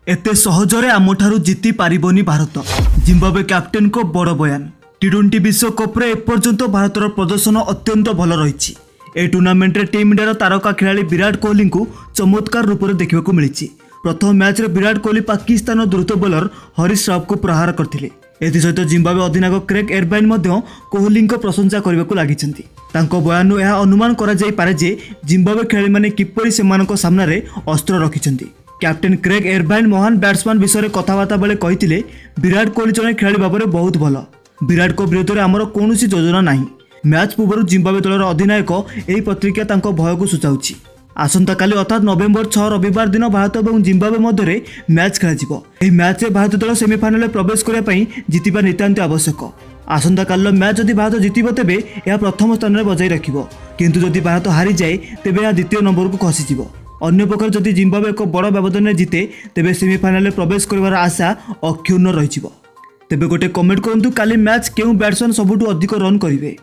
ଏତେ ସହଜରେ ଆମଠାରୁ ଜିତି ପାରିବନି ଭାରତ, ଜିମ୍ବାୱେ କ୍ୟାପ୍ଟେନଙ୍କ ବଡ଼ ବୟାନ। ଟି20 ବିଶ୍ୱକପ୍ରେ ଏପର୍ଯ୍ୟନ୍ତ ଭାରତର ପ୍ରଦର୍ଶନ ଅତ୍ୟନ୍ତ ଭଲ ରହିଛି। ଏହି ଟୁର୍ଣ୍ଣାମେଣ୍ଟରେ ଟିମ୍ ଇଣ୍ଡିଆର ତାରକା ଖେଳାଳି ବିରାଟ କୋହଲିଙ୍କୁ ଚମତ୍କାର ରୂପରେ ଦେଖିବାକୁ ମିଳିଛି। ପ୍ରଥମ ମ୍ୟାଚ୍ରେ ବିରାଟ କୋହଲି ପାକିସ୍ତାନର ଦ୍ରୁତ ବୋଲର ହରିଶ ରାଉଫଙ୍କୁ ପ୍ରହାର କରିଥିଲେ। ଏଥିସହିତ ଜିମ୍ବାୱେ ଅଧିନାୟକ କ୍ରେଗ୍ ଏର୍ଭାଇନ୍ ମଧ୍ୟ କୋହଲିଙ୍କ ପ୍ରଶଂସା କରିବାକୁ ଲାଗିଛନ୍ତି। ତାଙ୍କ ବୟାନରୁ ଏହା ଅନୁମାନ କରାଯାଇପାରେ ଯେ ଜିମ୍ବାୱେ ଖେଳାଳିମାନେ କିପରି ସେମାନଙ୍କ ସାମ୍ନାରେ ଅସ୍ତ୍ର ରଖିଛନ୍ତି। କ୍ୟାପ୍ଟେନ୍ କ୍ରେଗ୍ ଏର୍ଭାଇନ୍ ମହାନ ବ୍ୟାଟ୍ସମ୍ୟାନ୍ ବିଷୟରେ କଥାବାର୍ତ୍ତା ବେଳେ କହିଥିଲେ, "ବିରାଟ କୋହଲି ଜଣେ ଖେଳାଳି ଭାବରେ ବହୁତ ଭଲ। ବିରାଟଙ୍କ ବିରୋଧରେ ଆମର କୌଣସି ଯୋଜନା ନାହିଁ।" ମ୍ୟାଚ୍ ପୂର୍ବରୁ ଜିମ୍ବାୱେ ଦଳର ଅଧିନାୟକ ଏହି ପ୍ରତିକ୍ରିୟା ତାଙ୍କ ଭୟକୁ ସୂଚାଉଛି। ଆସନ୍ତାକାଲି ଅର୍ଥାତ୍ ନଭେମ୍ବର 6 ରବିବାର ଦିନ ଭାରତ ଏବଂ ଜିମ୍ବାୱେ ମଧ୍ୟରେ ମ୍ୟାଚ୍ ଖେଳାଯିବ। ଏହି ମ୍ୟାଚ୍ରେ ଭାରତୀୟ ଦଳ ସେମିଫାଇନାଲରେ ପ୍ରବେଶ କରିବା ପାଇଁ ଜିତିବା ନିତାନ୍ତ ଆବଶ୍ୟକ। ଆସନ୍ତାକାଲିର ମ୍ୟାଚ୍ ଯଦି ଭାରତ ଜିତିବ, ତେବେ ଏହା ପ୍ରଥମ ସ୍ଥାନରେ ବଜାୟ ରଖିବ। କିନ୍ତୁ ଯଦି ଭାରତ ହାରିଯାଏ, ତେବେ ଏହା ଦ୍ୱିତୀୟ ନମ୍ବରକୁ ଖସିଯିବ। ଅନ୍ୟପକ୍ଷରେ ଯଦି ଜିମ୍ବାୱେ ଏକ ବଡ଼ ବ୍ୟବଧାନରେ ଜିତେ, ତେବେ ସେମିଫାଇନାଲରେ ପ୍ରବେଶ କରିବାର ଆଶା ଅକ୍ଷୁଣ୍ଣ ରହିଯିବ। ତେବେ ଗୋଟେ କମେଣ୍ଟ କରନ୍ତୁ, କାଲି ମ୍ୟାଚ୍ କେଉଁ ବ୍ୟାଟ୍ସମ୍ୟାନ୍ ସବୁଠୁ ଅଧିକ ରନ୍ କରିବେ?